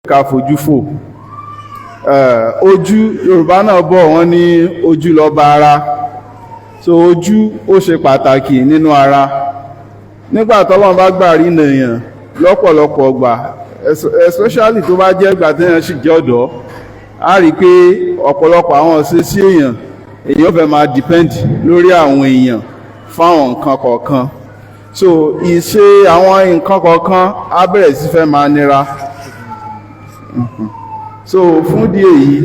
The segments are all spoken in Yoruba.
Ká fojú fò ojú. Yorùbá náà bọ̀, wọ́n ní ojú lọ́ba ara. So ojú ó ṣe pàtàkì nínú ara. Nígbà tọ́lọ́run bá gbà rí èèyàn lọ́pọ̀lọpọ̀ ọgbà, especially tó bá jẹ́ ìgbà téèyàn sì jẹ́ ọ̀dọ́, a rí i pé ọ̀pọ̀lọpọ̀ àwọn ìṣesí èèyàn, èèyàn fẹ́ máa depend lórí àwọn èèyàn fáwọn nǹkan kọ̀ọ̀kan. So ìṣe àwọn nǹkan kọ̀ọ̀kan á bẹ̀rẹ̀ sí fẹ́ máa nira. So fún ìdí èyí,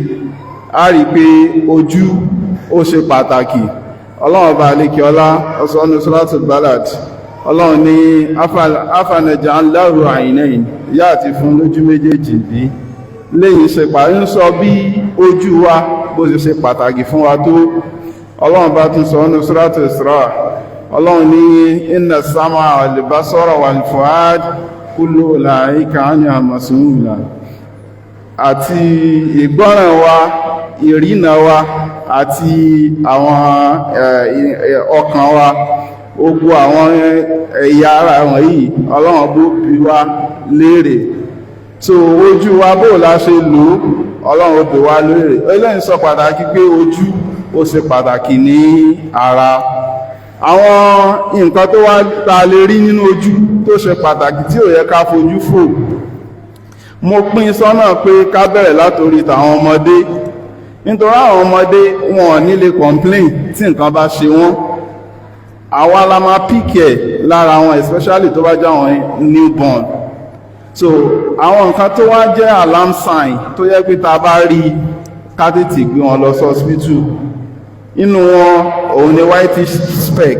a rí i pé ojú ó ṣe pàtàkì. Ọlọ́run ọba àlekè ọlá ọ̀sán Suratul Balad, Ọlọ́run ní أفنجعل له عينين, ìyá àti fún lójú méjèèjì bí léyìí ṣe pàrí ń sọ bí ojú wa bó ṣe ṣe pàtàkì fún wa tó. Ọlọ́run bá tún sọ ọ́nà Suratul Isra, Ọlọ́run ní إن السمع والبصر والفؤاد كل أولئك كان مسؤولا. Àti ìgbọ́ràn wa, ìrìnà wa, àti àwọn ọkàn wa, gbogbo àwọn ẹ̀yà ara wọ̀nyí, Ọlọ́run bó bi wá léèrè. So ojú wa, bó la ṣe lò ó, Ọlọ́run ó bi wá léèrè. Eléyìí sọ pàtàkì pé ojú ó ṣe pàtàkì ní ara. Àwọn nǹkan tó wá ta lè rí nínú ojú tó ṣe pàtàkì tí ò yẹ ká fojú fò, mo pín sọ́nà pé ká bẹ̀rẹ̀ látorí tàwọn ọmọdé, nítorí àwọn ọmọdé wọn ò ní lè complain tí nǹkan bá ṣe wọ́n. Àwa la máa pick ẹ̀ lára wọn, especially tó bá jẹ́ àwọn newborn. So àwọn nǹkan tó wá jẹ́ alarm sign tó yẹ pé tá a bá rí, ká tètè gbé wọn lọ sí hospital, inú wọn òun ni whitish speck,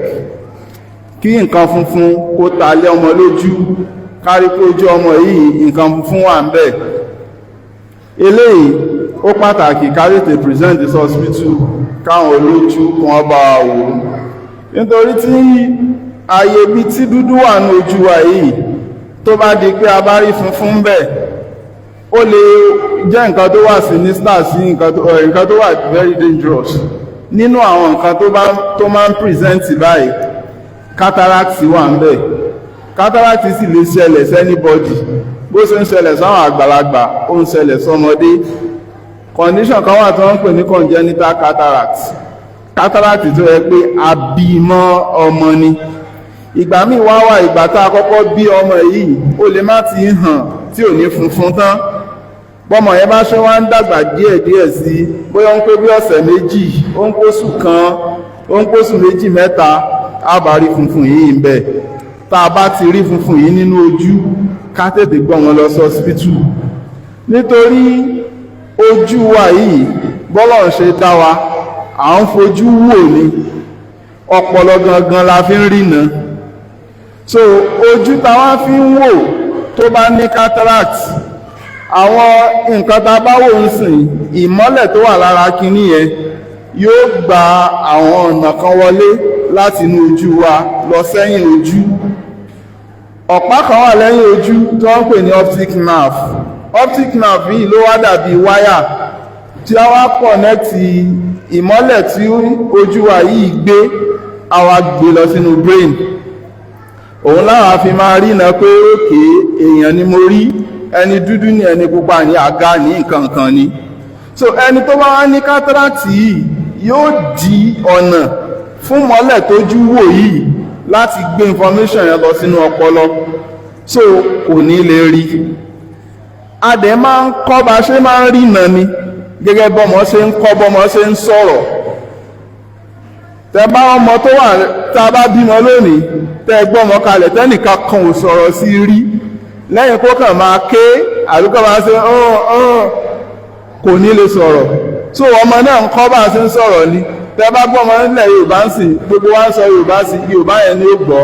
kí nǹkan funfun kó ta lé ọmọ lójú, kárí pé ojú ọmọ yìí, nǹkan funfun wà ń bẹ̀. Eléyìí ó pàtàkì ká tètè present this hospital, káwọn olójú kí wọ́n bá wa wò ó, nítorí tí ààyè ibi tí dúdú wà ní ojú wa yìí, tó bá di pé a bá rí funfun ń bẹ̀, ó lè jẹ́ nǹkan tó wà sinister sí nǹkan tó wà very dangerous. Nínú àwọn nǹkan tó máa ń present báyìí, cataract wà ń bẹ̀. Cataract sì lè ṣẹlẹ̀ sí anybody. Bó ṣe ń ṣẹlẹ̀ sáwọn àgbàlagbà, ó ń ṣẹlẹ̀ sọ́mọdé. Condition kan wà tí wọ́n ń pè ní congenital cataract, cataract tó yẹ pé a bí mọ́ ọmọ ni. Ìgbà míì wá wà, ìgbà tá a kọ́kọ́ bí ọmọ yìí, ó lè má ti hàn tí ò ní funfun tán. Bọ́mọ yẹn bá ṣe wá ń dàgbà díẹ̀ díẹ̀ sí, bóyá ó ń pé bí ọ̀sẹ̀ 2, ó ń pósù kan, ó ń pósù 2, 3, á bá rí funfun yìí ń bẹ. Tá a bá ti rí funfun yìí nínú ojú, ká tètè gbọ́ wọn lọ sí hospital, nítorí ojú wa yìí, bọ́lọ̀ ń ṣe dá wa, à ń fojú wò ní, ọpọlọ gangan la fi ń rìnà. So ojú táwa fi ń wò, tó bá ní cataract, àwọn nǹkan tá a bá wò ń sìn, ìmọ́lẹ̀ tó wà lára kinní yẹn yóò gba àwọn ọ̀nà kan wọlé láti inú ojú wa lọ sẹ́yìn ojú. Ọ̀pá kan wà lẹ́yìn ojú tí wọ́n ń pè ní optic nerve. Optic nerve yìí ló wá dàbí wáyà tí a wá connect ìmọ́lẹ̀ tí ojú wa yìí gbé, a wá gbé lọ sínú brain. Òun láwa fi máa rí iná pé òkè èèyàn ni mo rí, ẹni dúdú ní, ẹni pupa ní, àga ní, nǹkan kan ni. So ẹni tó bá wá ní cataract yìí, yóò di ọ̀nà fún mọ́lẹ̀ tójú wò yìí láti gbé information yẹn lọ sínú ọpọlọ, so kò ní lè rí. A dẹ̀ máa ń kọ́ bá ṣe máa ń rí ni, gẹ́gẹ́ bọ́mọ ṣe ń kọ́ bọ́mọ ṣe ń sọ̀rọ̀. Tẹ bá ọmọ tó wà, tá a bá bímọ lónìí, tẹ gbọ́mọ kalẹ̀, tẹ́nìkan kan ò sọ̀rọ̀ sí rí, lẹ́yìn kó kàn máa ké àbíkọ́ máa ṣe ọ̀hún ọ̀hún, kò ní lè sọ̀rọ̀. So ọmọ náà ń kọ́ bá a ṣe ń sọ̀rọ̀ ni. Tẹ bá gbọ́mọ nílẹ̀ Yorùbá ń sìn, gbogbo wa ń sọ Yorùbá sí, Yorùbá yẹn ni ó gbọ́.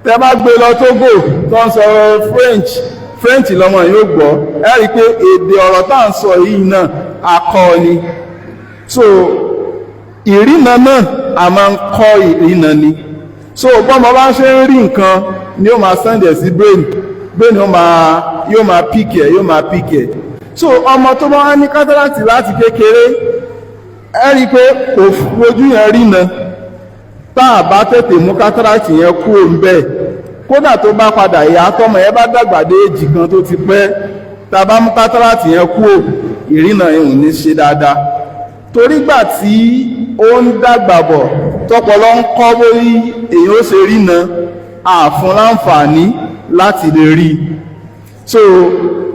Tẹ bá gbé lọ Tógò tó ń sọ French, French lọmọ yóò gbọ́. Ẹ rí i pé èdè ọ̀rọ̀ tá à ń sọ yìí náà, akọ ni. So ìrìnà náà, a máa ń kọ́ ìrìnà ni. So bọ́mọ bá ṣe ń rí nǹkan ni ó máa send ẹ̀ sí brain. Brain yóò máa pick ẹ̀, yóò máa pick ẹ̀. So ọmọ tó bá wá ní cataract láti kékeré, ẹ rí i pé kò fojú yẹn rí na. Tá a bá tètè mú cataract yẹn kúrò ń bẹ́ẹ̀, kódà tó bá padà yá, tọmọ yẹn bá dàgbà dé èjì kan tó ti pẹ́, Tá a bá mú cataract yẹn kúrò, ìrìnà yẹn ò ní ṣe dáadáa, torí gbà tí ó ń dàgbà bọ̀, tọpọlọ ń kọ́ bóyí èyàn ó ṣe rína, àfún láǹfààní láti lè rí. So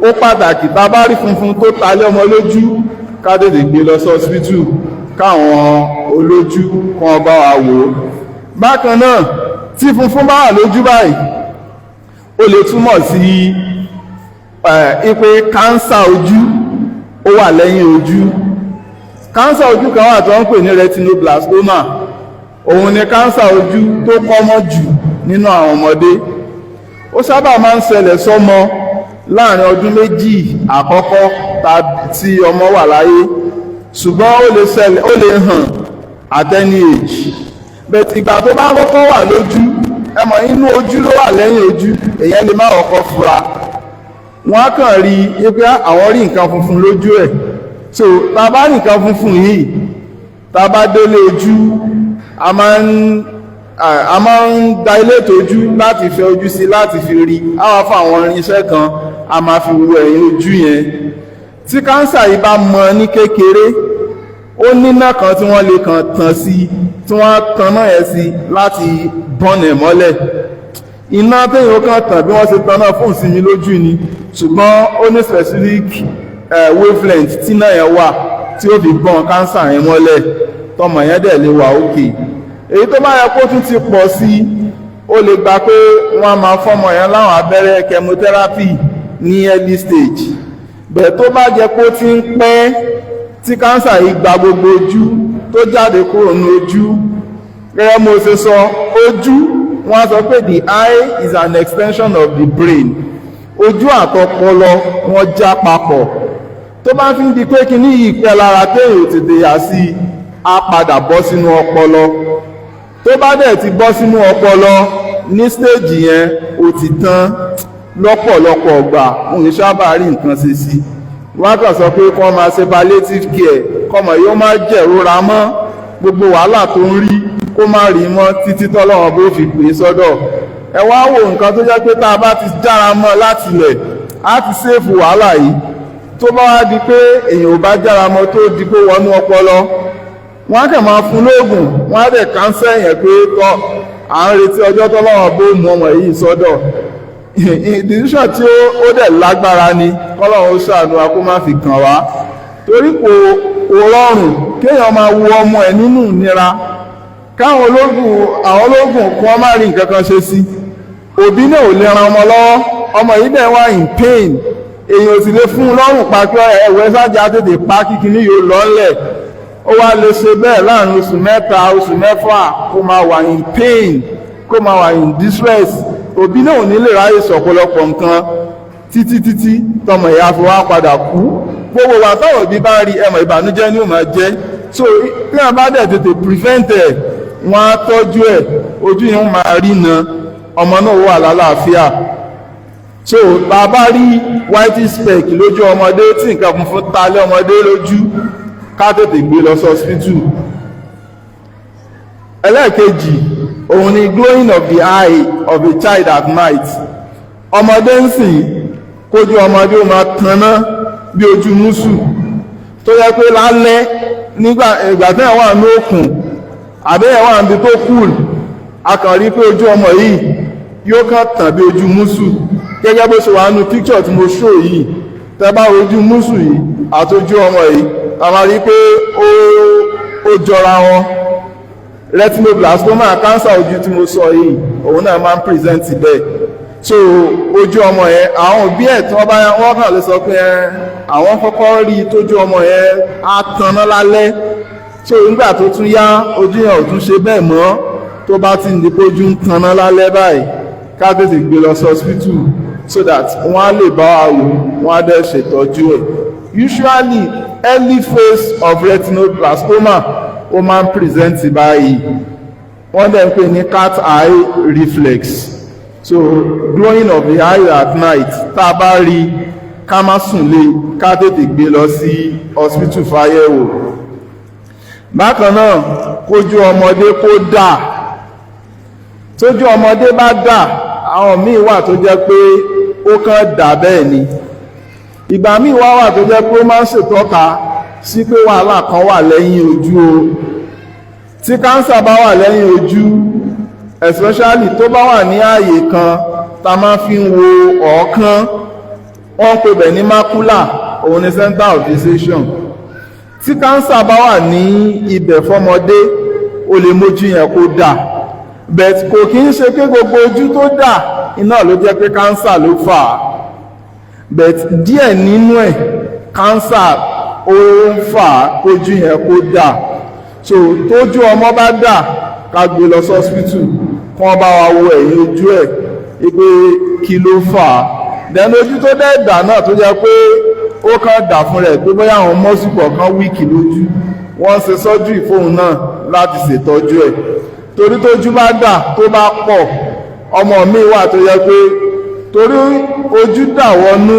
ó pàtàkì, tá a bá rí funfun tó talé ọmọ lójú, ká tètè gbé lọ sí hospital, káwọn olójú kan bá wa wò ó. Bákan náà, tí funfun bá wà lójú báyìí, ó lè túmọ̀ sí ipe cancer ojú ó wà lẹ́yìn ojú. Cancer ojú kan wà tó ń pè ní retinoblastoma. Òun ni cancer ojú tó common jù nínú àwọn ọmọdé. Ó sábà máa ń ṣẹlẹ̀ sọ́mọ láàrin ọdún 2 àkọ́kọ́ tí ọmọ wà láyé, ṣùgbọ́n ó lè ṣẹlẹ̀, ó lè hàn at any age, but ìgbà tó bá kọ́kọ́ wà lójú, ẹ mọ̀, inú ojú ló wà, lẹ́yìn ojú, èyàn lè má kọ́kọ́ fura. Wọ́n á kàn rí i pé àwọn rí nǹkan funfun lójú ẹ̀. So tá a bá rí nǹkan funfun yìí, tá a bá délé ojú, a máa ń da ilé ìtọ́jú láti fẹ́ ojú sí, láti fi rí. A wá fún àwọn irinṣẹ́ kan, a máa fi wo ẹ̀yìn ojú yẹn. Tí cancer yìí bá mọ ní kékeré, ó níná kan tí wọ́n lè kàn tàn sí, tí wọ́n á tan náà yẹn sí láti burn ẹ̀ mọ́lẹ̀. Iná téèyàn kàn tàn bí wọ́n ṣe tan náà fún ìsinmi lójú ni, ṣùgbọ́n ó ní specific wavelength tí náà yẹn wà tí ó fi burn cancer yẹn mọ́lẹ̀, tọmọ yẹn dẹ̀ lè wà òkè. Èyí tó bá yẹ kó tún ti pọ̀ sí, ó lè gba pé wọ́n á máa fọ́mọ yẹn láwọn abẹ́rẹ́ chemotherapy ní early stage. Bẹ́ẹ̀ tó bá jẹ́ kó ti ń pẹ́ tí cancer yìí gba gbogbo ojú, tó jáde kúrò ní ojú, gẹ́gẹ́ mo ṣe sọ, ojú, wọ́n á sọ pé the eye is an extension of the brain. Ojú àtọpọlọ wọ́n já papọ̀. Tó bá fi ń di pé kíní yìí pẹ́ lára, téèyàn ò tètè yà sí i, á padà bọ́ sínú ọpọlọ. Tó bá dẹ̀ ti bọ́ sínú ọpọlọ ní stage yẹn, ó ti tán. Lọ́pọ̀lọpọ̀ ọgbà, wọn ò sábà rí nǹkan ṣe sí. Wọ́n á kàn sọ pé kí wọ́n máa ṣe palliative care, kọ́mọ yóò má jẹ̀rora mọ́, gbogbo wàhálà tó ń rí kó má rí mọ́, títí tọ́lọ́wọ́n bó fi pè é sọ́dọ̀. Ẹ wá wo nǹkan tó jẹ́ pé tá a bá ti jára mọ́ láti ilẹ̀, á ti save wàhálà yìí. Tó bá wá di pé èèyàn ò bá jára mọ́, tó di pé wọnú ọpọlọ, wọ́n á kàn máa fún lóògùn, wọ́n á dẹ̀ counsel yẹn pé tọ́, à ń retí ọjọ́ tọ́lọ́wọ́n bó mú ọmọ yìí sọ́dọ̀. Decision tí ó dẹ̀ lágbára ni. Kọ́lọ́run ó ṣàánú wa, kó má fi kàn wá, torí kò rọrùn kéèyàn máa wo ọmọ ẹ̀ nínú ìnira, káwọn ológun, àwọn ológun kí wọ́n má rí nǹkan kan ṣe sí. Òbí náà ò lè ran ọmọ lọ́wọ́, ọmọ yìí dẹ̀ wá in pain, èèyàn ò sì lè fún un lọ́rùn pa pé ẹ̀wẹ̀ sájà tètè pa kíkiní yóò lọ́lẹ̀. Ó wá lè ṣe bẹ́ẹ̀ láàrin oṣù 3, oṣù 6, kó máa wà in pain, kó máa wà in distress. Òbí náà ò ní lè ráyè sọ̀pọ̀lọpọ̀ nǹkan títí títí tọmọ ìyá fi wá padà kú. Gbogbo wa táwọn òbí bá rí ẹmọ, ìbànújẹ́ ni ó máa jẹ́. So bí wọ́n bá dẹ̀ tètè prevent ẹ̀, wọ́n á tọ́jú ẹ̀, ojú yẹn máa rí na, ọmọ náà wà lálàáfíà. So tá a bá rí white speck lójú ọmọdé, tí nǹkan funfun ta lé ọmọdé lójú, ká tètè gbé lọ sí hospital. Ẹlẹ́ẹ̀kejì, òun ni glowing of the eye of a child at night. Ọmọdé ń sìn, kójú ọmọdé ó máa tanná bí ojú mùsù, tó yẹ pé lálẹ́, nígbà ìgbà tí ẹ̀ wà ní òkun àbí ẹ̀ wà níbi tó cool, a kàn rí pé ojú ọmọ yìí yóò kàn tàn bí ojú mùsù, gẹ́gẹ́ bó ṣe wà nínú picture tí mo show yìí. Tẹ́ bá ojú mùsù yìí àti ojú ọmọ yìí, a máa rí pé ó jọra wọn. Retinoblastoma, cancer ojú tí mo sọ yìí, òun náà máa ń present bẹ́ẹ̀. So ojú ọmọ yẹn, àwọn òbí ẹ̀ tí wọ́n bá, wọ́n kàn lè sọ pé ẹ àwọn kọ́kọ́ rí tójú ọmọ yẹn á tanná lálẹ́. So nígbà tó tún yá, ojú yẹn ò tún ṣe bẹ́ẹ̀ mọ́. Tó bá ti ń di pójú ń tanná lálẹ́ báyìí, ká tètè gbé lọ sí hospital so that wọ́n á lè bá wa wò, wọ́n á dẹ̀ ṣètọ́jú ẹ̀. Usually, early phase of retinoblastoma, ó máa ń present báyìí. Wọ́n dẹ̀ ń pè ní cat eye reflex. So glowing of the eye at night, tá a bá rí, ká má sùn lé, ká tètè gbé lọ sí hospital fáyẹ̀wò. Bákan náà, kójú ọmọdé kó dà. Tójú ọmọdé bá dà, àwọn míì wà tó jẹ́ pé ó kàn dà bẹ́ẹ̀ ni. Ìgbà míì wá wà tó jẹ́ pé ó máa ń ṣètọ́ka sí pé wàhálà kan wà lẹ́yìn ojú o. Tí cancer bá wà lẹ́yìn ojú, especially tó bá wà ní ààyè kan tá máa fi ń wo ọ̀ọ́kán, wọ́n pè bẹ̀ ní macula, òun ni center of vision. Tí cancer bá wà ní ibẹ̀ fọ́mọdé, ó lè mójú yẹn kó dà, but kò kí ń ṣe pé gbogbo ojú tó dà iná ló jẹ́ pé cancer ló fà á, but díẹ̀ nínú ẹ̀, cancer ó ń fà á kójú yẹn kó dà. So tójú ọmọ bá dà, ká gbé lọ sí hospital kí wọ́n bá wa wo ẹ̀yìn ojú ẹ̀ pé kí ló fà á. Then ojú tó dẹ̀ dà náà, tó jẹ́ pé ó kàn dà fún rẹ̀, pé bóyá àwọn muscle kọ̀ọ̀kan weak lójú, wọ́n ṣe surgery fóun náà láti ṣètọ́jú ẹ̀. Torí tójú bá dà tó bá pọ̀, ọmọ mi wà tó yẹ pé torí ojú dà wọnú,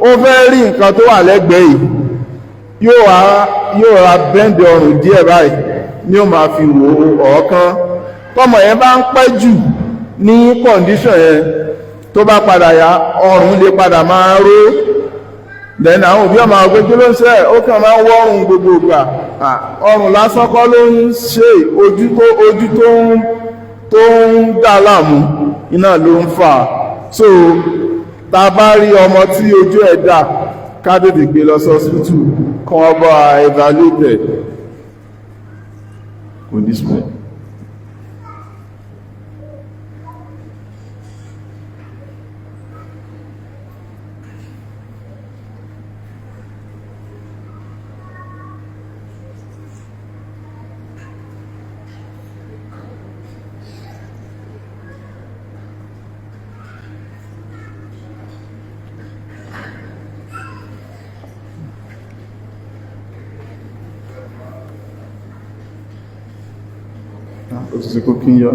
ó fẹ́ rí nǹkan tó wà lẹ́gbẹ̀ẹ́ yìí, yóò ra bend ọrùn díẹ̀ báyìí ni ó máa fi wò ọ̀ọ́kán. Tọmọ yẹn bá ń pẹ́ jù ní condition yẹn, tó bá padà yá, ọrùn lè padà máa ró. Then àwọn òbí ọmọ àwọn kí ló ń ṣe, ó kàn máa ń wọ́rùn gbogbo ìgbà. Ọrùn lásán kọ́ ló ń ṣe, ojú tó ń dà láàmú iná ló ń fà. So tá a bá rí ọmọ tí ojú ẹ̀ dà, ká tètè gbé lọ sí hospital kí wọ́n bá evaluate ẹ̀. Kò display. Ó ti kó kí n yọ.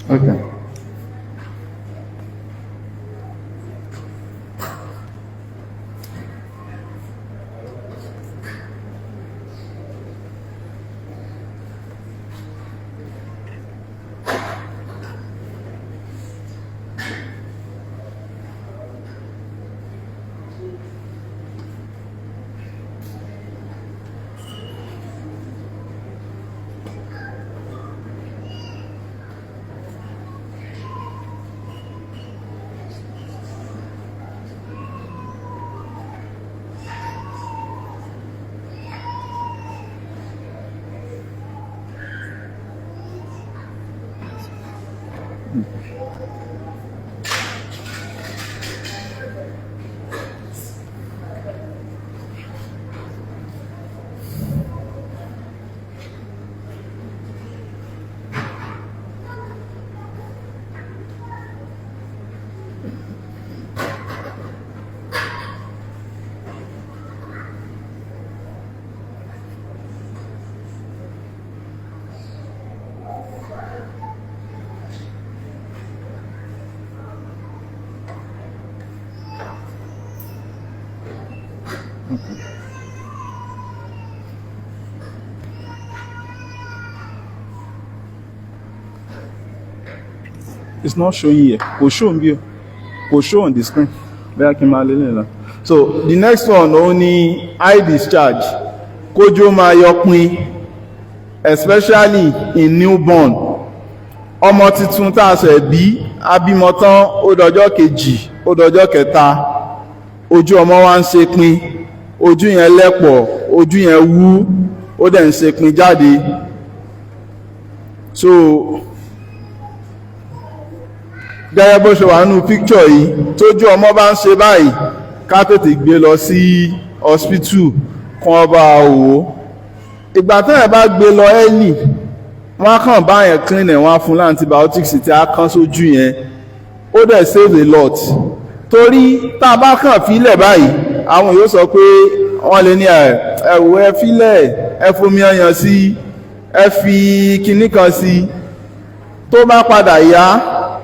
Okay. It's not showing here. Kò show nbí o. Kò show on the screen. Bẹ́ẹ̀ kí n máa lélẹ̀ lọ. So the next one, òun ni eye discharge. Kójú máa yọ pin, especially in newborn. Ọmọ tuntun tá a ṣẹ̀ bí, abímọ tán, ó dọjọ́ kejì, ó dọjọ́ kẹta, ojú ọmọ wa ń ṣe pin, ojú yẹn lẹ́pọ̀, ojú yẹn wú, ó dẹ̀ ń ṣe pin jáde. So gẹ́gẹ́ bó ṣe wà nínú picture yìí, tójú ọmọ bá ń ṣe báyìí, ká tètè gbé lọ sí hospital kan bá wò ó. Ìgbà tí ẹ̀ bá gbé lọ early, wọ́n á kàn bá yẹn clean ẹ̀, wọ́n á fún antibiotics tí a kán sójú yẹn, ó dẹ̀ save a lot. Torí tá a bá kàn fílẹ̀ báyìí, àwọn yóò sọ pé wọ́n lè ní ẹ̀wọ̀, ẹ fílẹ̀, ẹ fomi ọyàn sí, ẹ fi kinní kan sí. Tó bá padà yá,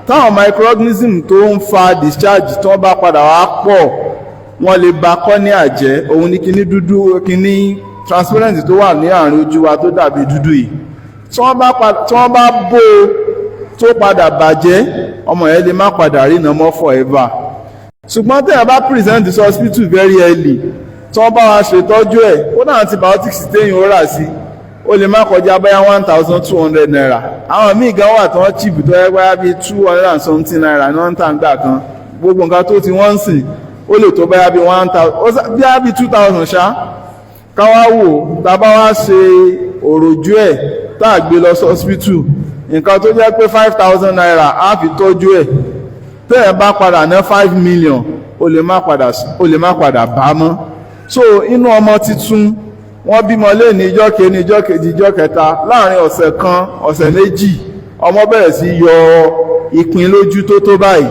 táwọn microorganism tó ń fa discharge tó bá padà wá pọ̀, wọ́n lè ba cornea jẹ́. Òun ní kíní dúdú, kíní transparent tó wà ní àárín ojú wa tó dàbí dúdú yìí. Tí wọ́n bá bó tó padà bàjẹ́, ọmọ yẹn lè má padà rí mọ́ forever. Ṣùgbọ́n tẹ́yàn bá present sí hospital very early, tí wọ́n bá wa ṣètọ́jú ẹ̀, ó náà antibiotics téyàn ó rà sí, ó lè má kọjá báyá ₦1,200. Àwọn míì gan wà tí wọ́n cheap tó yẹ báyá bíi 200 and something naira ní wọ́n ń tà ń gbà kan. Gbogbo nǹkan tó ti wọ́n ń sìn, ó lè tó báyá bíi 1,000, bíyá bíi 2,000 ṣá. Káwá wò, tá a bá wá ṣe òròjú ẹ̀, tá a gbé lọ sí hospital, nǹkan tó jẹ́ pé ₦5,000 á fi tọ́jú ẹ̀, tẹ́ẹ̀ bá padà ná 5 million, ó lè má padà bá mọ́. So inú ọmọ titun, wọ́n bímọ lé ní ijọ́ kìíní, ijọ́ kejì, ijọ́ kẹta, láàrin ọ̀sẹ̀ kan, ọ̀sẹ̀ 2, ọmọ bẹ̀rẹ̀ sí yọ ìpín lójú tó tó báyìí,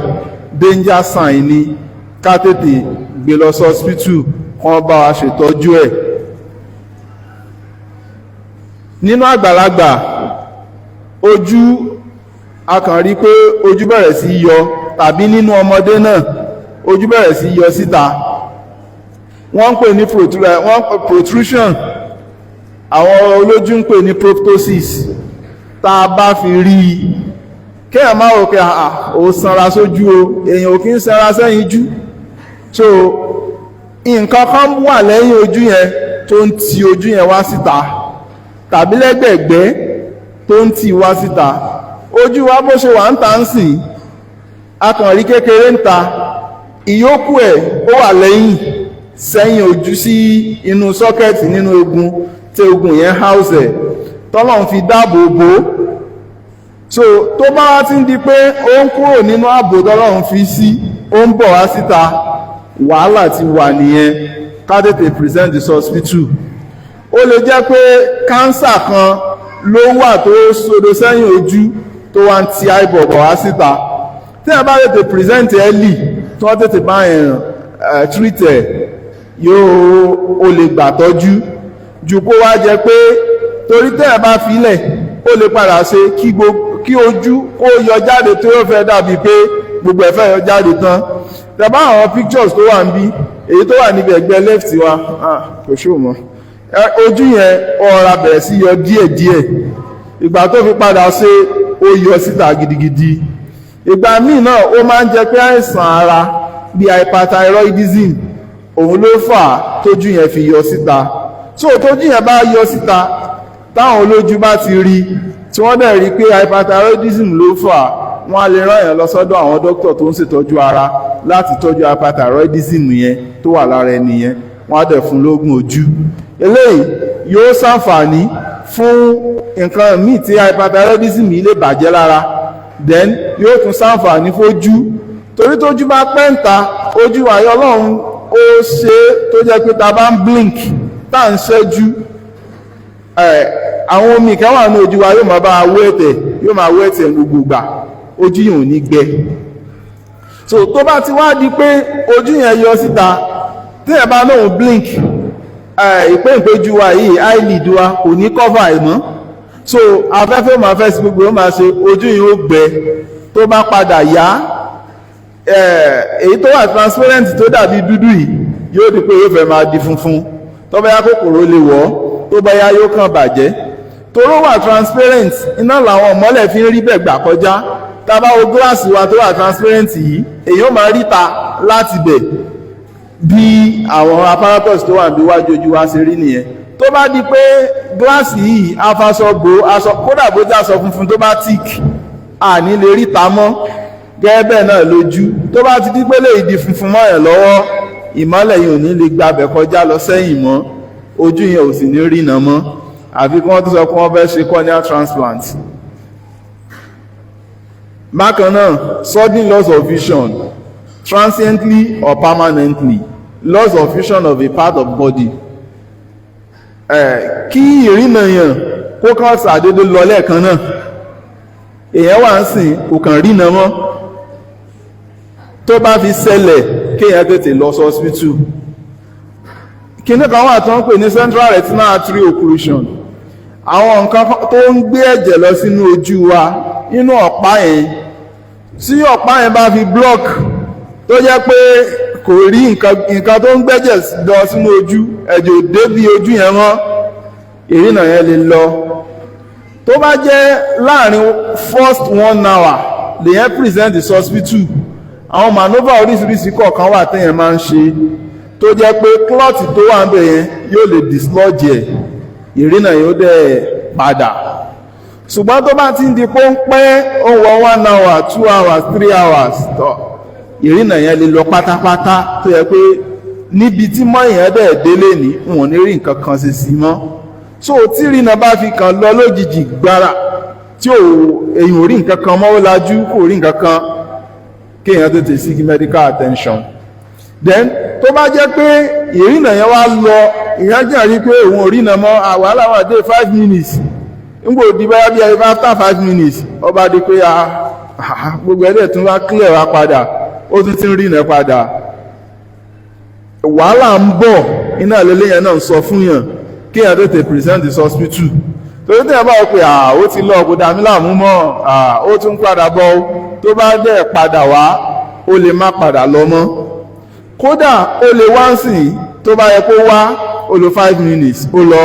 danger sign ni. Ká tètè gbé lọ sí hospital kán bá wa ṣètọ́jú ẹ̀. Nínú àgbàlagbà, ojú a kàn rí pé ojú bẹ̀rẹ̀ sí yọ, tàbí nínú ọmọdé náà, ojú bẹ̀rẹ̀ sí yọ síta, wọ́n ń pè ní protrusion, àwọn olójú ń pè ní proptosis. Tá a bá fi rí i, kéèyàn máa rò pé ó sanra sójú o. Èèyàn ò kí ń sanra sẹ́yìn jú. So nǹkan kan wà lẹ́yìn ojú yẹn tó ń ti ojú yẹn wá síta, tàbí lẹ́gbẹ̀ẹ́gbẹ́ tó ń tì wá síta. Ojú wa bó ṣe wà ń ta ń sìn, a kàn rí kékeré ń ta, ìyókù ẹ̀ ó wà lẹ́yìn, sẹ́yìn ojú, sí inú socket nínú egun, tí egun yẹn house ẹ̀, tọ́lọ́run fi dáàbò bò ó. So tó bá wá ti ń di pé ó ń kúrò nínú ààbò tọ́lọ́run fi sí, ó ń bọ̀ wá síta, wàhálà ti wà nìyẹn. Ká tètè present the hospital. Ó lè jẹ́ pé cancer kan ló wà tó sodo sẹ́yìn ojú, tó wá ń ti eyeball bọ̀ wá síta. Tí a bá tètè present early, tí wọ́n tètè bá yẹn treat ẹ̀, yóò ó lè gbà tọ́jú ju kó wá jẹ́ pé torí tẹ́ ẹ bá filẹ̀, ó lè padà ṣe kí ojú kó yọ jáde, tó yóò fẹ́ dàbí pé gbogbo ẹ̀ fẹ́ yọ jáde tán. Tẹ́ bá àwọn pictures tó wà níbí, èyí tó wà níbi ẹ̀gbẹ́ left wa, kò ṣó mọ́ ojú yẹn, ó rọra bẹ̀rẹ̀ sí yọ díẹ̀díẹ̀. Ìgbà tó fi padà ṣe, ó yọ síta gidigidi. Ìgbà míì náà, ó máa ń jẹ́ pé àìsàn ara bíi hyperthyroidism, òun ló fà á tójú yẹn fi yọ síta. So tójú yẹn bá yọ síta, táwọn olójú bá ti rí, tí wọ́n dẹ̀ rí pé hyperthyroidism ló fà á, wọ́n á lè rán èèyàn lọ sọ́dọ̀ àwọn dókítà tó ń ṣètọ́jú ara láti tọ́jú hyperthyroidism yẹn tó wà lára ẹni yẹn. Wọ́n á dẹ̀ fún lóògùn ojú. Eléyìí yóò ṣàǹfààní fún nǹkan míì tí hyperthyroidism yìí lè bàjẹ́ lára, then yóò tún ṣàǹfààní fojú, torí tójú bá pẹ́ǹta ojú àyọ, Ọlọ́run ó ṣe tó jẹ́ pé ta bá ń blink, tá à ń ṣẹ́jú, àwọn omi kan wà ní ojú wa, yóò máa bá wé ẹ̀tẹ̀, yóò máa wé ẹ̀tẹ̀ gbogbo ìgbà, ojú yìí ò ní gbẹ. So tó bá ti wá di pé ojú yẹn yọ síta, tí ẹ̀ bá lóun blink, ìpéǹpéjú wa yìí, eyelid wa kò ní cover ẹ̀ mọ́. So afẹ́fẹ́ máa fẹ́ sí, gbogbo ó máa ṣe, ojú yìí ó gbẹ. Tó bá padà yá, èyí tó wà transparent tó dàbí dúdú yìí yóò di pé yóò fẹ́ máa di funfun. Tó bá yá, kòkòrò lè wọ̀. Tó bá yá, yóò kàn bàjẹ́. Toró wà transparent, iná làwọn ìmọ́lẹ̀ fi ń rí bẹ̀ gbà kọjá. Tá bá wo gíláàsì wa tó wà transparent yìí, èyí ó máa ríta láti bẹ̀. Bí àwọn apparatus tó wà níwájú ojú wa ṣe rí nìyẹn. Tó bá di pé gíláàsì yìí afaṣọ bò, aṣọ kódà bó jẹ́ aṣọ funfun tó bá thick, àní lè ríta mọ́. Gẹ́gẹ́ bẹ́ẹ̀ náà lójú, tó bá ti di pé lè di funfun mọ́ ẹ̀ lọ́wọ́, ìmọ́lẹ̀ yìí ò ní lè gbabẹ̀ kọjá lọ sẹ́yìn mọ́, ojú yẹn ò sì ní rína mọ́, àfi kí wọ́n tó sọ pé wọ́n fẹ́ ṣe corneal transplant. Bákan náà, sudden loss of vision, transiently or permanently, loss of vision of a part of body. Kí ìrìnà yàn kó kàn ṣàdédé lọ lẹ́ẹ̀kan náà, èèyàn wà ń sìn, kò kàn rína mọ́. Tó bá fi ṣẹlẹ̀, kéèyàn tètè lọ sí hospital. Kíní kan wà tó ń pè ní central retinal artery occlusion. Àwọn nǹkan tó ń gbé ẹ̀jẹ̀ lọ sínú ojú wa, nínú ọ̀pá yẹn. Tí ọ̀pá yẹn bá fi block, tó jẹ́ pé kò rí nǹkan tó ń gbẹ́jẹ̀ lọ sínú ojú, ẹ̀jẹ̀ ò débi ojú yẹn mọ́, ìrìnà yẹn lè lọ. Tó bá jẹ́ láàrin first one hour lèyẹn present the hospital, àwọn maneuver oríṣiríṣi kọ̀ọ̀kan wà téèyàn máa ń ṣe tó jẹ́ pé clot tó wà ń bẹ̀ yẹn yóò lè dislodge ẹ̀, ìrìnà yóò dẹ̀ padà. Ṣùgbọ́n tó bá ti ń di pọ́npẹ́, ó wọ 1 hour, 2 hours, 3 hours tọ́, ìrìnà yẹn lè lọ pátápátá, tó yẹ pé níbi tí mọ́ yẹn dẹ̀ délé ní, wọn ò ní rí nǹkan kan ṣe sí mọ́. So tí ìrìnà bá fi kàn lọ lójijì gbára, tí ò èyàn ò rí nǹkan kan mọ́, ó lajú, kò rí nǹkan kan, kéèyàn tètè seek medical attention. Then tó bá jẹ́ pé ìrìnà yẹn wá lọ, ìyẹn jẹ́ rí pé òun ò rìnà mọ́, wàhálà wà dé 5 minutes ngbò di báyá bí i after 5 minutes, ó bá di pé gbogbo ẹ̀dẹ̀ tún wá clear wá padà, ó tún ti ń rìnà padà, wàhálà ń bọ̀. Iná lélẹ́ yẹn náà ń sọ fún yàn kéèyàn tètè present this hospital, torí tẹ́yàn bá wọ́n pé ó ti lọ, kò dàmí láàmú mọ́, ó tún padà bọ̀. Tó bá dẹ̀ padà wá, ó lè má padà lọ mọ́. Kódà ó lè wá ń sìn, tó bá yẹ kó wá, ó lo 5 minutes, ó lọ.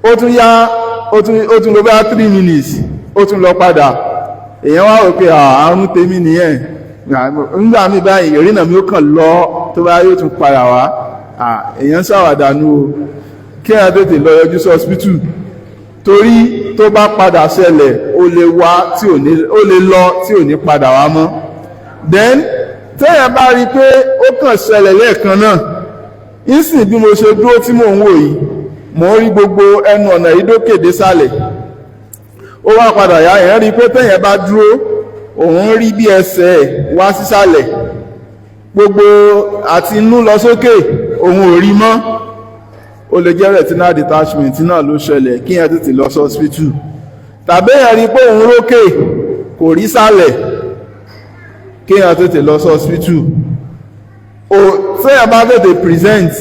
Ó tún yá, ó tún lọ bá 3 minutes, ó tún lọ padà. Èèyàn wá rò pé àrùn tèmi nìyẹn, nígbà míì báyìí ìrìnà mi ó kàn lọ, tó bá yóò tún padà wá. Èèyàn ṣàwàdànù o. Kí èèyàn tètè lọ yọjú sí hospital, torí tó bá padà ṣẹlẹ̀, ó lè wá tí ò ní, ó lè lọ tí ò ní padà wá mọ́. Then téèyàn bá rí i pé ó kàn ṣẹlẹ̀ lẹ́ẹ̀kan náà ìsìn, bí mo ṣe dúró tí mò ń wò yìí, mò ń rí gbogbo ẹnu ọ̀nà yìí dókè dé sàlẹ̀, ó wá padà yá, èèyàn rí i pé téèyàn bá dúró, òun rí bí ẹsẹ̀ ẹ̀ wá sísàlẹ̀, gbogbo àti inú lọ sókè, òun ò rí mọ́, ó lè jẹ́ retinal detachment náà ló ṣẹlẹ̀. Kí yẹn tètè lọ sí hospital. Tàbí èèyàn rí pé òun rókè, kò rí sàlẹ̀, kí yẹn tètè lọ sí hospital o. Téèyàn bá tètè present,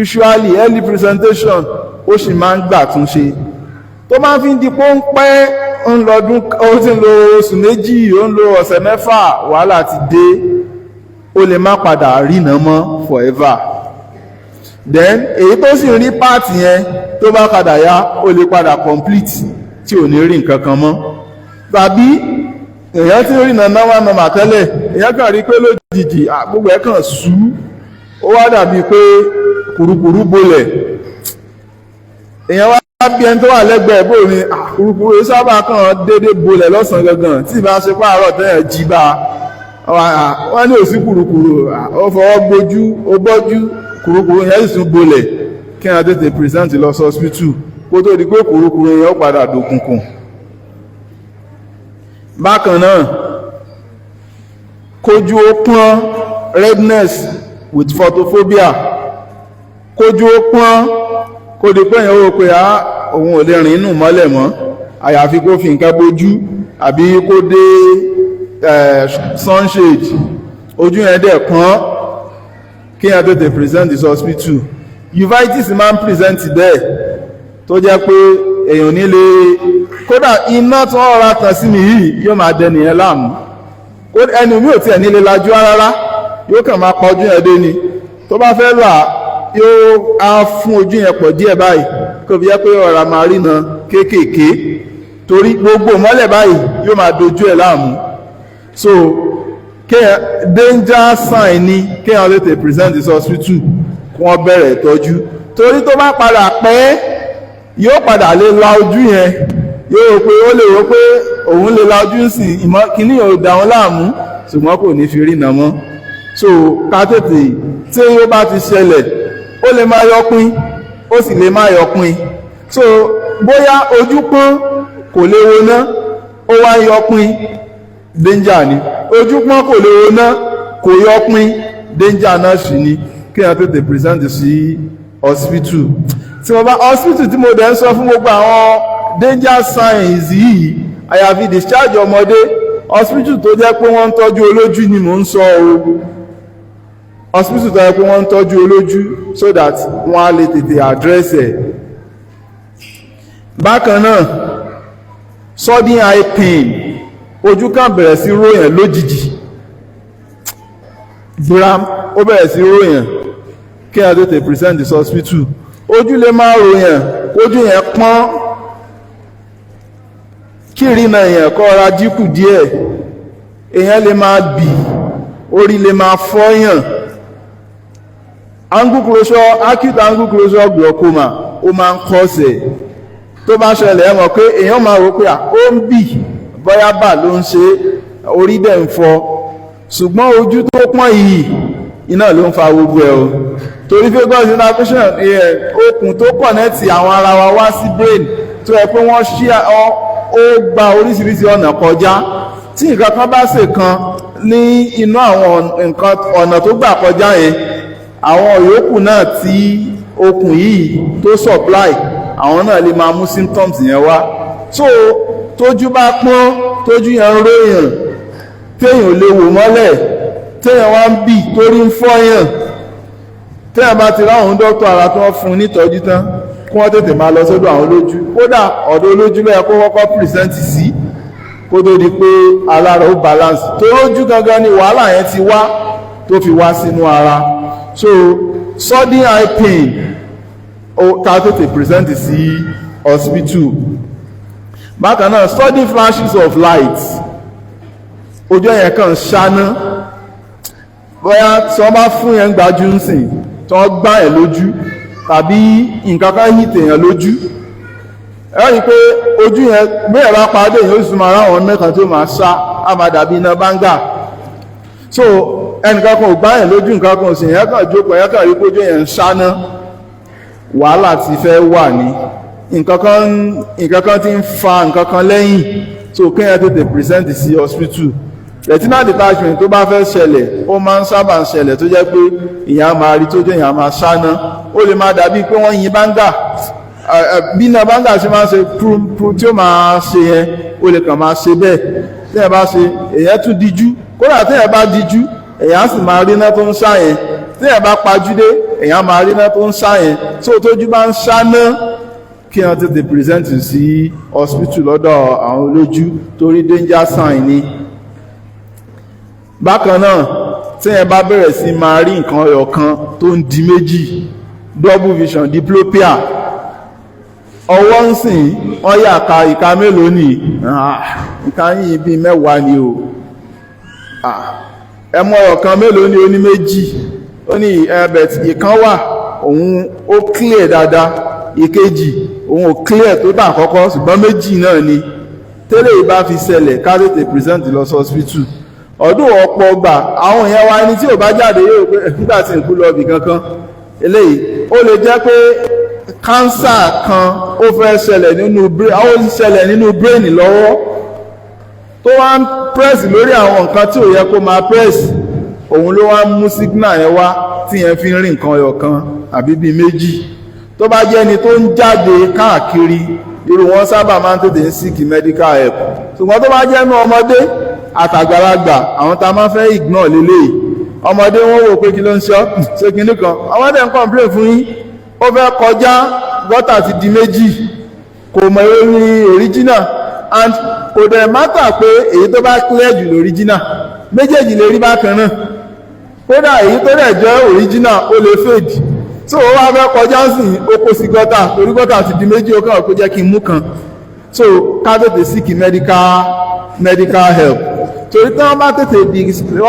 usually early presentation, ó sì máa ń gbà túnṣe. Tó máa fi ń di pọ́npẹ́, ń lọ́dún, ó ti ń lo oṣù 2, ó ń lo ọ̀sẹ̀ 6, wàhálà ti dé, ó lè má padà ríná mọ́ forever. Then èyí tó sì ń rí part yẹn, tó bá padà yá, ó lè padà complete tí ò ní rí nǹkan kan mọ́. Tàbí èèyàn tí ń rí nàná wà nọ́mà tẹ́lẹ̀, èèyàn kàn rí pé lójijì gbogbo ẹ̀ kàn sú, ó wá dàbí pé kùrukùru bolẹ̀. Èèyàn wá bí ẹni tó wà lẹ́gbẹ̀ẹ́, bò ní kùrukùru sábà kàn déédéé bolẹ̀ lọ́sàn-án gangan, tí ìbá ṣe pààrọ̀ tẹ́yàn jí bá wọ́n ní òsí kùrukùru, ó fọwọ́ gbójú, ó bọ́jú, kùrukùru yẹn sì tún bolẹ̀, kí wọ́n tètè present lọ sí hospital kó tó di pé kùrukùru yẹn ó padà dòkùnkùn. Bákan náà, kójú ó pọ́n, redness with photophobia, kójú ó pọ́n, kó di pé èèyàn ó pé á òun ò lè rìn inú mọ́lẹ̀ mọ́, àyàfi kó fi nǹkan bójú àbí kó dé sunshade, ojú yẹn dẹ̀ pọ́n, kí yẹn tètè present this hospital. Uveitis máa ń present bẹ́ẹ̀, tó jẹ́ pé èèyàn nílé, kódà iná tí wọ́n rọra tàn sí mi yìí yóò máa dẹni yẹn láàmú. Ẹni mi ò tiẹ̀ nílé lajú rárá, yóò kàn máa pa ojú yẹn dé ni. Tó bá fẹ́ là, yóò á fún ojú yẹn pọ̀ díẹ̀ báyìí, kó fi jẹ́ pé ọ̀rá máa rína kéékèèké, torí gbogbo mọ́lẹ̀ báyìí yóò máa dojú ẹ̀ láàmú. So kéèyàn, danger sign ni, kéèyàn tètè present this hospital kí wọ́n bẹ̀rẹ̀ ìtọ́jú, torí tó bá padà pẹ́, yóò padà lè la ojú yẹn, yóò rò pé ó lè rò pé òun lè la ojú sí ìmọ̀ kíní yóò dà wọn láàmú, ṣùgbọ́n kò ní fi rí iná mọ́. So ká tètè, tí ó bá ti ṣẹlẹ̀, ó lè má yọpin, ó sì lè má yọpin. So bóyá ojú pọ́n, kò lè wo ná, ó wá yọpin, danger ni. Ojú pọ́n, kò lè wo ná, kò yọpin, danger náà sì ni. Kí wọ́n tètè present sí hospital. Tí mo bá hospital tí mo dẹ̀ ń sọ fún gbogbo àwọn danger signs yìí, àyàfi discharge ọmọdé, hospital tó jẹ́ pé wọ́n ń tọ́jú olójú ni mò ń sọ o. Hospital tó jẹ́ pé wọ́n ń tọ́jú olójú, so that wọ́n á lè tètè address ẹ̀. Bákan náà, Sudden eye pain, ojú kan bẹ̀rẹ̀ sí ròyàn lójijì, gbram, ó bẹ̀rẹ̀ sí ròyàn, kí ẹ tètè present the hospital. Ojú lè máa ròyàn, ojú yẹn pọ́n, kí ìrìnà èèyàn kó ra dínkù díẹ̀, èèyàn lè máa bì, orí lè máa fọ́yàn. Angle closure, acute angle closure glaucoma, ó máa ń kọ́sẹ̀. Tó bá ṣẹlẹ̀, ẹ mọ̀ pé èèyàn máa rò pé ó ń bì, bóyá bà ló ń ṣe, orí dẹ̀ ń fọ́, ṣùgbọ́n ojú tó pọ́n yìí iná ló ń fa gbogbo ẹ̀ o, torí vagus innervation, okùn tó connect àwọn ara wa wá sí brain, tó yẹ pé wọ́n ṣí, ó gba oríṣiríṣi ọ̀nà kọjá. Tí nǹkan kan bá ṣe kan ní inú àwọn nǹkan ọ̀nà tó gbà kọjá yẹn, àwọn yòókù náà tí okùn yìí tó supply, àwọn náà lè máa mú symptoms yẹn wá. So tójú bá pọ́n, tójú yẹn ń róyàn, téèyàn ò lè wò mọ́lẹ̀, téèyàn wá ń bì, torí ń fọ́yàn, téèyàn bá ti ráwọn dókítà ara tí wọ́n fún un nítọ́jú tán, kí wọ́n tètè máa lọ sọ́dọ̀ àwọn olójú. Kódà ọ̀dọ̀ olójú ló yẹ kó kọ́kọ́ present sí, kó tó di pé alára ó balance, tó rójú gangan ni wàhálà yẹn ti wá tó fi wá sínú ara. So sudden eye pain, ó ká tètè present sí hospital. Bákan náà, sudden flashes of light, ojú ẹ̀yẹn kàn ṣáná, bóyá tí wọ́n bá fún yẹn gbájú ń sìn, tí wọ́n gbá ẹ̀ lójú, tàbí nǹkan kan hit èèyàn lójú, ẹ rí i pé ojú yẹn, bẹ́ẹ̀ bá padà, èèyàn ó sì máa ráwọn mẹ́kan tó máa ṣá, á máa dàbí iná báńgà. So ẹnìkan kan ò gbá yẹn lójú, nǹkan kan ò sì, yẹn kàn jókòó, yẹn kàn rí pé ojú yẹn ń ṣáná, wàhálà ti fẹ́ wà ní nǹkan kan ti ń fa nǹkan kan lẹ́yìn. So kéèyàn tètè present sí hospital. Retinal detachment tó bá fẹ́ ṣẹlẹ̀, ó máa ń sábà ń ṣẹlẹ̀ tó jẹ́ pé ìyẹn á máa rí tójú ìyẹn á máa ṣáná, ó lè máa dàbí pé wọ́n yin báńgà, bí iná báńgà ṣe máa ń ṣe púrúpúrú tí ó máa ṣe yẹn, ó lè kàn máa ṣe bẹ́ẹ̀. Téèyàn bá ṣe, èyàn tún díjú, kódà téèyàn bá díjú, èyàn á sì máa rí iná tó ń ṣá yẹn. Téèyàn bá pajúdé, èyàn máa rí iná tó ń ṣá yẹn. Tó tójú bá ń ṣáná, kí wọ́n tètè present sí hospital lọ́dọ̀ àwọn olójú, torí danger sign ni. Bákan náà, téèyàn bá bẹ̀rẹ̀ sí máa rí nǹkan ọyọ̀ kan tó ń di méjì, double vision, diplopia, ọwọ́ ń sìn wọ́n yà ka ìka mélòó ní ìka yìí, bíi 10 ni o. Ẹmọ ọ̀rọ̀ kan mélòó ní? Oní méjì. Ó ní ẹbẹ̀ ìkan wà, òun ó clear dáadáa, ìkejì òun ò clear tó tà kọ́kọ́, ṣùgbọ́n méjì náà ni. Tẹ́lẹ̀ ìbá fi ṣẹlẹ̀, ká tètè present lọ sí hospital. Ọdún ọ̀pọ̀ ọgbà àwọn èèyàn wa, ẹni tí ò bá jáde yóò pé nígbà tí nkú lọ ibì kankan. Eléyìí ó lè jẹ́ pé cancer kan ó fẹ́ ṣẹlẹ̀ nínú brain, ó ṣẹlẹ̀ nínú brain lọ́wọ́, tó wá ń press lórí àwọn nǹkan tí ò yẹ kó máa press, òun ló wá ń mú signal yẹn wá tí yẹn fi ń rí nǹkan ọyọ̀ kan àbí bíi méjì. Tó bá jẹ́ ẹni tó ń jáde káàkiri, irú wọn sábà máa ń tètè ń seek medical help. Ṣùgbọ́n tó bá jẹ́ inú ọmọdé àtàgbàlagbà, àwọn tá a máa fẹ́ ignore lélẹ́yìí, ọmọdé, wọn wò pé kí ló ń ṣe ọ́, ṣé kinní kan. Ọmọdé ń complain fún yín, ó fẹ́ kọjá, gọ́tà ti di méjì, kò mọ̀ èwo ní original, and kò dẹ̀ matter pé èyí tó bá clear jù lóríginal, méjèèjì lè rí bákan náà. Kódà èyí tó dẹ̀ jẹ́ original, ó lè fade. So ó wá fẹ́ kọjá sí, ó kó sí gọ́tà torí gọ́tà ti di méjì, ó kàn kó jẹ́ kí n mú kan. So ká tètè seek medical help, torí tí wọ́n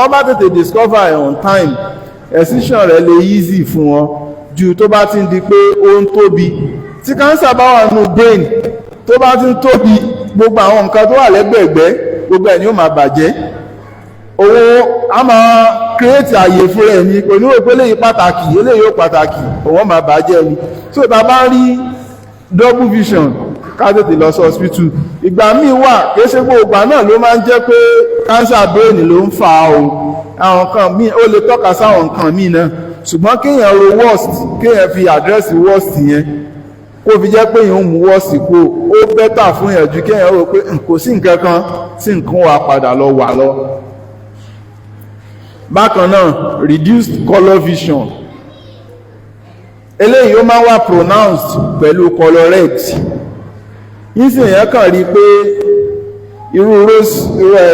bá tètè discover ẹ̀ on time, excision rẹ̀ lè easy fún wọn ju tó bá ti ń di pé ó ń tóbi. Tí cancer bá wà nínú brain, tó bá ti ń tóbi, gbogbo àwọn nǹkan tó wà lẹ́gbẹ̀ẹ́gbẹ́, gbogbo ẹ̀ ni ó máa bàjẹ́. Owó a máa create àyè fún rẹ̀ ní kò ní rò pé eléyìí pàtàkì, eléyìí ó pàtàkì, òun máa bàjẹ́ ni. So tá a bá rí double vision, ká tètè lọ sí hospital. Ìgbà míì wà, kìí ṣe gbogbo ìgbà náà ló máa ń jẹ́ pé cancer brain ló ń fa o. Àwọn nǹkan míì ó lè tọ́ka sáwọn nǹkan míì náà, ṣùgbọ́n kéèyàn ro worst, kéèyàn fi address worst yẹn, kó fi jẹ́ pé èèyàn ó mú worst kú, ó better fún èèyàn ju kéèyàn rò pé kò sí nǹkan kan tí nǹkan wà padà lọ wà lọ. Bákan náà, reduced colour vision, eléyìí ó máa ń wà pronounced pẹ̀lú colour red. Yínsìn, èèyàn kàn rí i pé Irú rose, irú ẹ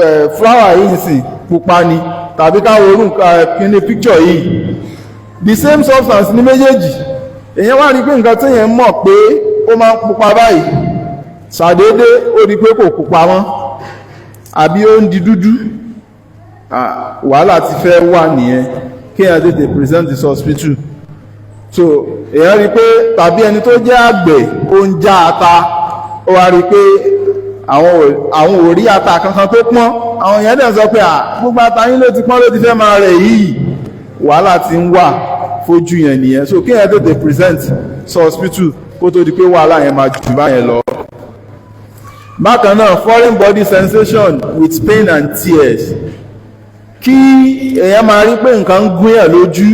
ẹ flower yìí sìn, pupa ni, tàbí káwọ orú kíní picture yìí, the same substance ní méjèèjì. Èyàn wá rí pé nǹkan tí èyàn mọ̀ pé ó máa ń pupa báyìí, ṣàdédé ó rí pé kò pupa mọ́ àbí ó ń di dúdú, wàhálà ti fẹ́ wà nìyẹn. Kí èyàn tètè present this hospital. So èyàn rí pé, tàbí ẹni tó jẹ́ àgbẹ̀, ó ń já ata, ó wá rí pé àwọn ò rí ata kankan tó pọ́n. Àwọn èèyàn dẹ̀ sọ pé, à, gbogbo ata yín ló ti pọ́n, ló ti fẹ́ máa rẹ̀ yìí. Wàhálà ti ń wà fojú yẹn nìyẹn. So kí èèyàn tètè present sí hospital kó tó di pé wàhálà yẹn máa jù báyẹn lọ. Bákan náà, foreign body sensation with pain and tears. Kí èèyàn máa rí pé nǹkan ń gún yàn lójú,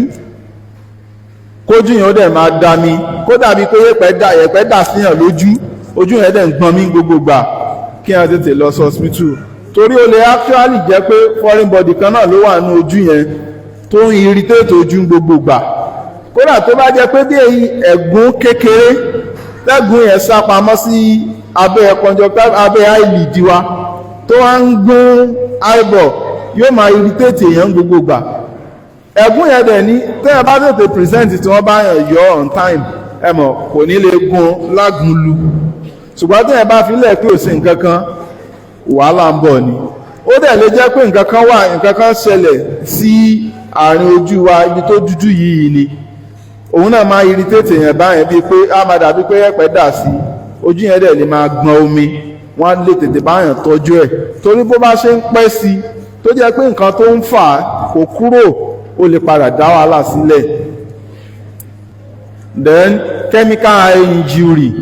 kójú yẹn ó dẹ̀ máa dami, kó dàbí pé yẹ̀pẹ̀ dà síyàn lójú, ojú yẹn dẹ̀ ń gbọ́n mí gbogbo gbà, kí èèyàn tètè lọ sí hospital, torí ó lè actually jẹ́ pé foreign body kan náà ló wà ní ojú yẹn tó ń irritate ojú gbogbo gbà. Kódà tó bá jẹ́ pé bí ẹ̀gún kékeré, tẹ́gùn yẹn sá pamọ́ sí abẹ́ conjunctiva, abẹ́ eyelid wa, tó wá ń gún eyeball, yóò máa irritate èèyàn gbogbo gbà. Ẹ̀gún yẹn dẹ̀ ní, tẹ́yẹ̀ bá tètè present, tí wọ́n bá yàn yọ on time, ẹ mọ̀ kò ní lè gun lágùnlu. Ṣùgbọ́n tẹ́yẹ̀ bá filẹ̀ pé ò sí nǹkan kan, wàhálà ń bọ̀ ni. Ó dẹ̀ lè jẹ́ pé nǹkan kan wà, nǹkan kan ṣẹlẹ̀ sí àárín ojú wa, ibi tó dúdú yìí ni òun náà máa irritate èèyàn báyẹn, bíi pé á máa dàbí pé yẹ̀pẹ̀ dà sí ojú yẹn, dẹ̀ lè máa gbọ́n omi. Wọ́n á lè tètè báyàn tọ́jú ẹ̀, torí bó bá ṣe ń pẹ́ sí i, tó jẹ́ pé nǹkan tó ń fà á kò kúrò, ó lè padà dá wàhálà sílẹ̀. Then chemical eye injury.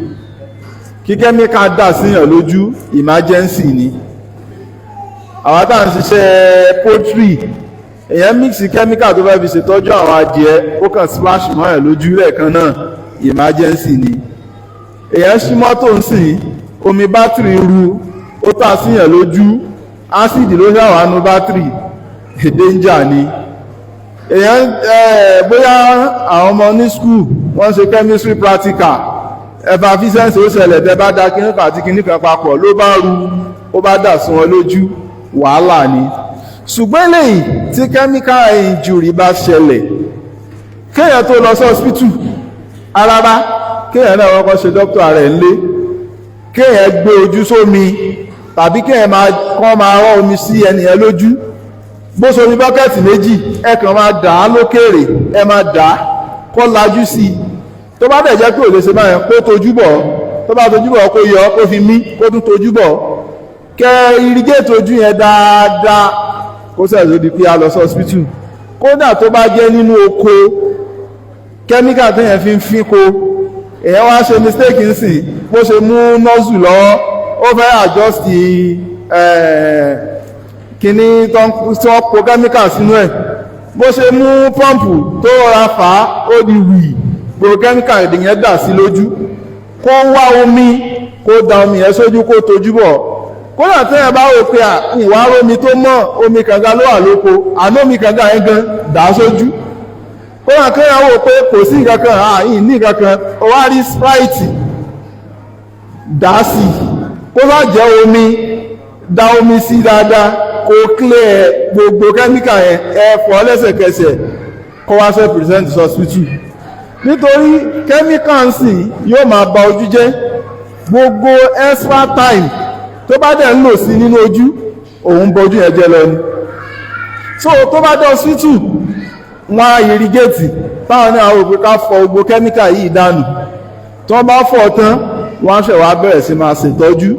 Kí chemical dà síyàn lójú, emergency ni. Àwọn tá à ń ṣiṣẹ́ poultry, èèyàn mix chemical tó fẹ́ fi ṣètọ́jú àwọn adìẹ, ó kàn splash mọ́ ẹ̀ lójú lẹ́ẹ̀kan náà, emergency ni. Èèyàn ṣí mọ́tò ń sìn, omi bátìrì ru, ó tà síyàn lójú, acid ló ṣàwánú bátìrì, danger ni. Èèyàn bóyá àwọn ọmọ ní school, wọ́n ṣe chemistry practical, effervescence ó ṣẹlẹ̀, tẹ́ bá da kíní kan àti kíní kan papọ̀, ló bá ru, ó bá dà sí wọn lójú, wàhálà ni. Ṣùgbọ́n eléyìí, tí chemical injury bá ṣẹlẹ̀, kéèyàn tó lọ sí hospital arára, kéèyàn náà wọ́n kọ́ ṣe dókítà rẹ̀ ńlé, kéèyàn gbé ojú sómi tàbí kéèyàn máa kọ́ máa rọ́ omi sí ẹnìyẹn lójú. Bó somi bucket 2, ẹ kàn máa dà á lókèrè, ẹ máa dà á kó lajú sí i. Tó bá dẹ̀ jẹ́ pé ò lè ṣe báyẹn, kó tojú bọ̀. Tó bá tojú bọ̀, kó yọ, kó fi mí, kó tún tojú bọ̀, kẹ irrigate ojú yẹn dáadáa, kó sẹ̀ ló di pé a lọ sí hospital. Kódà tó bá jẹ́ nínú oko, chemical téèyàn fi ń fínko, èèyàn wá ṣe mistake nsìn, bó ṣe mú nozzle lọ́wọ́, ó fẹ́ adjust kíní tí wọ́n po chemical sínú ẹ̀, bó ṣe mú pọ́ǹpù tó rọra fà á, ó di wì, gbogbo chemical yẹn dà sí lójú. Kó wá omi, kó da omi yẹn sójú, kó tojú bọ̀. Kódà téèyàn bá wò pé ìwà omi tó mọ́, omi kànga ló wà lóko, àná omi kànga yẹn gan, dà á sójú. Kódà kéèyàn wò pé kò sí nǹkan kan, àyìn ní nǹkan kan, ó wá rí Sprite, dà á sí, kó bá jẹ́ omi, da omi sí dáadáa, kó clear gbogbo chemical yẹn, ẹ fọ̀ lẹ́sẹ̀kẹsẹ̀, kó wá ṣe present hospital, nítorí chemical sì yóò máa ba ojú jẹ́. Gbogbo extra time tó bá dẹ̀ ń lò sí nínú ojú, òun bọjú yẹn jẹ́ lọ ni. So tó bá dé hospital, wọ́n á irrigate, táwọn ní àwọn òpin ká fọ gbogbo chemical yìí dànù. Tí wọ́n bá fọ̀ tán, wọ́n á ṣẹ̀ wá bẹ̀rẹ̀ sí máa ṣètọ́jú.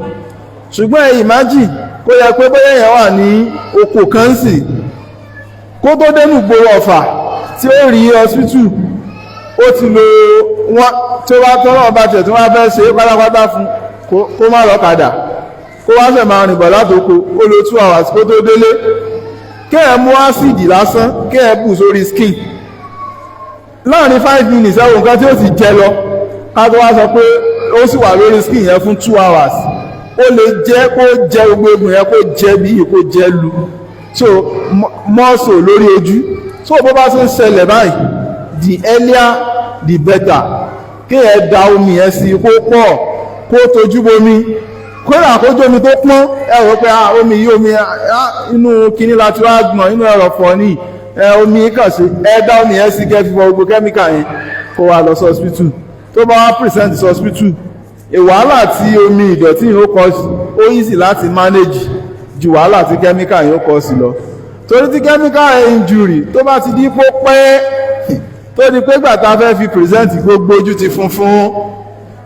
Ṣùgbọ́n ẹ imagine kó yẹ pé bóyá èèyàn wà ní oko kan sì, kó tó dénú gbòòrò Ọ̀fà tí ó rí hospital, ó ti lo wọ́n. Tí ó bá tọ́lọ́ bá tẹ̀ tí wọ́n fẹ́ ṣe pátápátá fún, kó má lọ́kadà, kó wá ṣẹ̀ máa rìn bọ̀ látòkò, ó lo 2 hours kó tó délé. Kéèyàn mú acid lásán, kéèyàn bù sórí skin láàrin 5 minutes, ẹ̀wọ̀n nǹkan tí ó ti jẹ lọ. Ká tó wá sọ pé ó sì wà lórí skin yẹn fún 2 hours, ó lè jẹ́ kó jẹ gbogbo egun yẹn, kó jẹ bí kó jẹ lu. So mọ́sọ̀ lórí ojú. So bó bá tún ṣẹlẹ̀ báyìí, the earlier the better. Kéèyàn da omi yẹn sí kó pọ̀, kó tojú bomi, Kódà kó jómi tó pọ́n, ẹ rò pé omi yìí, omi inú kíní láti wá gbọ̀n inú ẹrọ̀fọ̀ ní omi kàn sí. Ẹ dá omi yẹn sí, kẹ́ fi fọ gbogbo kẹ́míkà yẹn, kó wá lọ sí hospital. Tó bá wá present sí hospital, wàhálà tí omi ìdọ̀tí yìí ó kọ, ó easy láti manage ju wàhálà tí kẹ́míkà yìí ó kọ sí lọ, torí tí chemical injury tó bá ti di pó pẹ́, tó di pé gbàtà fẹ́ fi present, gbogbo ojú ti funfun,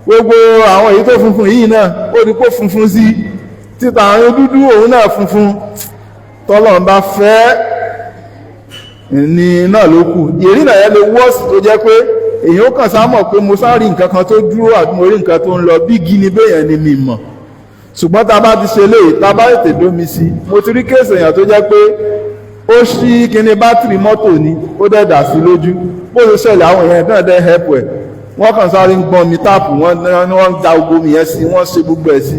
gbogbo àwọn èyí tó funfun yìí náà ó di pó funfun sí, títà àwọn dúdú òun náà funfun, tọ́lọ́run bá fẹ́ ní náà ló kù. Ìrìnà yẹn lè wọ́ọ̀sì, tó jẹ́ pé èyàn ó kàn sá mọ̀ pé mo sáré nǹkan kan tó dúró àbí mo rí nǹkan tó ń lọ bí gíní béèyàn ni mi mọ̀. Ṣùgbọ́n tá a bá ti ṣe léyìí, tá a bá tètè dómi sí. Mo ti rí case èèyàn tó jẹ́ pé ó ṣí kíní bátìrì mọ́tò ni, ó dẹ̀ dà sí lójú. Bó ṣe ṣẹlẹ̀, àwọn èèyàn náà dẹ̀ help ẹ̀, wọ́n kàn sáré ń gbọ́n mi tap, wọ́n ní wọ́n ń da gbogbo omi yẹn sí, wọ́n ṣe gbogbo ẹ̀ sí.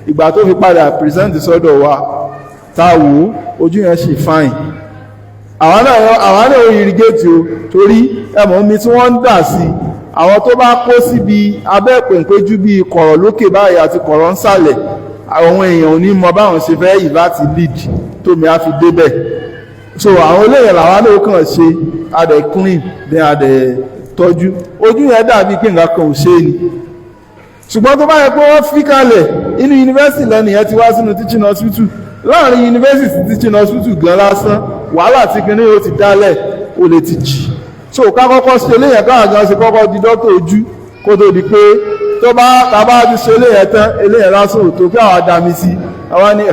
Ìgbà tó fi padà present sọ́dọ̀ wa, tá a wò ó, ojú yẹn sì fine. Àwọn náà ó irrigate o, torí ẹ̀mọ́ omi tí wọ́n ń dà sí, àwọn tó bá kó síbi abẹ́ ìpèǹpéjú bíi kọ̀rọ̀ lókè báyìí àti kọ̀rọ̀ ńsàlẹ̀, àwọn èèyàn ò ní mọ báwọn ṣe fẹ́ ìbá ti lead tómi á fi débẹ̀. So àwọn eléyàn làwọn náà kàn ṣe, a dẹ̀ clean, then a dẹ̀ tọ́jú ojú yẹn, dàbí pé nǹkan kan ò ṣe ni. Ṣùgbọ́n tó bá yẹ pé wọ́n fi kalẹ̀ inú yunifásitì lẹ́nu yẹn ti wá sínú teaching hospital, láàrin yunifásitì sí teaching hospital gan lásán, wàhálà tí kinní yóò ti dálẹ̀, ó lè ti jì. So ká kọ́kọ́ ṣe eléyẹn, káwọn gan ṣe kọ́kọ́ di dókítà ojú, kó tó di pé tó bá tá bá ti ṣe eléyẹn tán. Eléyẹn lásán ò tó pé àwọn dami sí, àwọn ní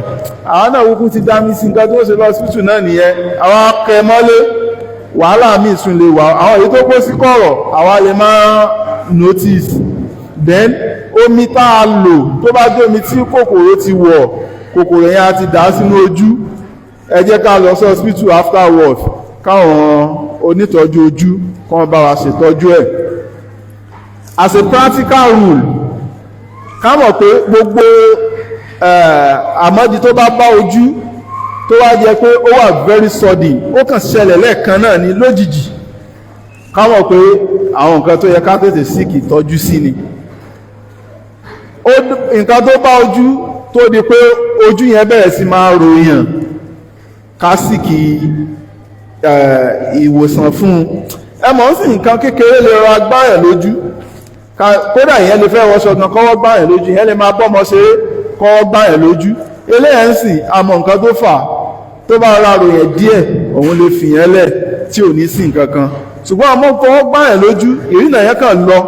àwọn náà kúkú ti dami sí. Nǹkan tó ṣe lọ hospital náà nìyẹn, àwọn akẹ mọ́lé, wàhálà míì tún lè wà. Àwọn èyí tó kó sí kọ̀rọ̀, àwa lè máa notice. Then omi tá a lò, tó bá jẹ́ omi tí kòkòrò ti wọ̀, kòkòrò yẹn á ti dà á sínú ojú. Ẹ jẹ́ ká lọ sí hospital afterward, káwọn onítọ́jú ojú kán bá wa ṣètọ́jú ẹ̀. As a practical rule, ká mọ̀ pé gbogbo àmọ́dí tó bá bá ojú, tó wá jẹ́ pé ó wà very sudden, ó kàn ṣẹlẹ̀ lẹ́ẹ̀kan náà ní lójijì, ká mọ̀ pé àwọn nǹkan tó yẹ ká tètè seek ìtọ́jú sí ni. Nǹkan tó bá ojú tó di pé ojú yẹn bẹ̀rẹ̀ sí máa ròyàn, ká seek ìwòsàn fún un. Ẹ mọ̀ ń sì, nǹkan kékeré lè rọ agbáyàn lójú. Kódà ìyẹn lè fẹ́ wọṣọ gan, kọ́wọ́ gbáyàn lójú, ìyẹn lè máa bọ́mọ ṣeré, kọ́wọ́ gbáyàn lójú. Eléyẹn ń sìn, àmọ́ nǹkan tó fà tó bá ra ròyìn díẹ̀, òun lè fìyẹn lẹ̀ tí ò ní sí nǹkan kan. Ṣùgbọ́n àmọ́ kọ́wọ́ gbáyàn lójú, ìrìnà yẹn kàn lọ,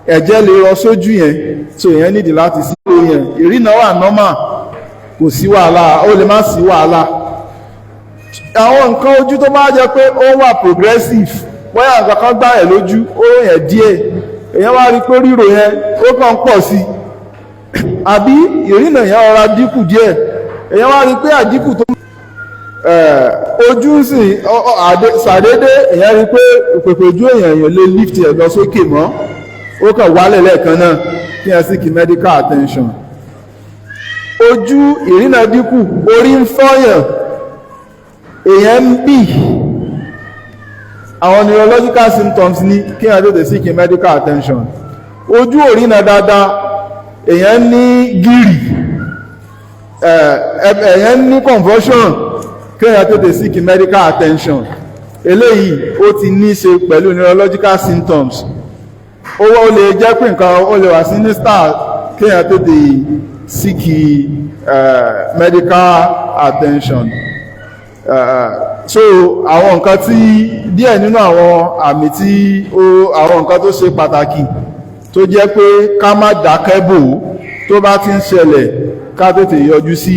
ẹ̀jẹ̀ lè rọ sójú yẹn, so ìyẹn nídìí láti sí yẹn. Ìrìnà wà normal, kò sí wàhálà, ó lè má sí wàhálà. Àwọn nǹkan ojú tó bá jẹ́ pé ó wà progressive, bóyá nǹkan kan gbá ẹ̀ lójú, ó yẹn díẹ̀, èèyàn wá rí pé ríro yẹn ó kàn pọ̀ sí, àbí ìrìnà yẹn ọ̀rá dínkù díẹ̀, èèyàn wá rí pé àdínkù tó ojú sì ṣàdédé, èèyàn rí pé ìpèpè ojú èèyàn lè lift ẹ̀ lọ sókè mọ́, ó kàn wálẹ̀ lẹ́ẹ̀kan náà, kí ẹ seek medical attention. Ojú ìrìnà dínkù, orí ń fọ́yàn, èèyàn ń bì, àwọn neurological symptoms ní, kí ẹ tètè seek medical attention. Ojú òrìnà dáadáa, èèyàn ní gírì, èèyàn ní convulsion, kí ẹ tètè seek medical attention. Eléyìí ó ti ní ṣe pẹ̀lú neurological symptoms. Ó lè jẹ́ pé nǹkan ó lè wà sinister, kí ẹ tètè seek medical attention. So àwọn nǹkan tí díẹ̀ nínú àwọn àmì tí ó, àwọn nǹkan tó ṣe pàtàkì tó jẹ́ pé ká má dákẹ́ bò ó, tó bá ti ń ṣẹlẹ̀, ká tètè yọjú sí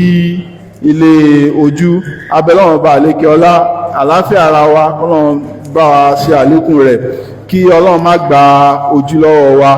ilé ojú. Abẹ́lọ́wọ̀n bá àlékè ọlá, àláfíà ara wa, Ọlọ́run bá wa ṣe àlékún rẹ̀, kí Ọlọ́run má gba ojú lọ́wọ́ wa.